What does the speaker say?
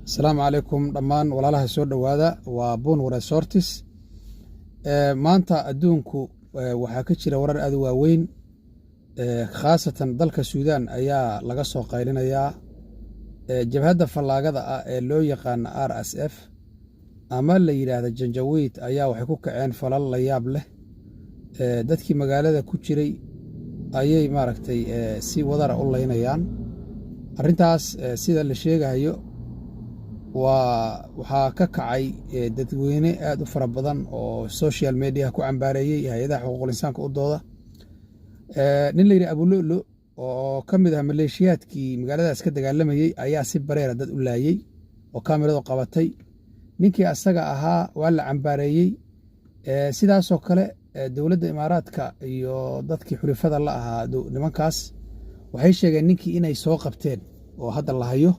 Asalaamu calaykum dhammaan walaalaha, soo dhowaada. Waa Buun Waresortis. Maanta adduunku waxaa ka jira warar aad u waaweyn, khaasatan dalka Suudaan ayaa laga soo qaylinayaa. Jabhadda fallaagada ah ee loo yaqaano RSF ama la yidhaahda Janjawiid ayaa waxay ku kaceen falal la yaab leh. Dadkii magaalada ku jiray ayay, maaragtay, si wadara u laynayaan. Arrintaas sida la sheegayo waa waxaa ka kacay dadweyne aad u fara badan oo social mediaha ku cambaareeyey, hay-adaha xuquuqul insaanka u dooda. Nin la yidhi Abululu oo ka mid ah maleeshiyaadkii magaaladaas ka dagaalamayey ayaa si bareera dad u laayey oo kaamiradu qabatay. Ninkii asaga ahaa waa la cambaareeyey. Sidaasoo kale dowladda Imaaraadka iyo dadkii xulifada la ahaa nimankaas waxay sheegeen ninkii inay soo qabteen oo hadda la hayo.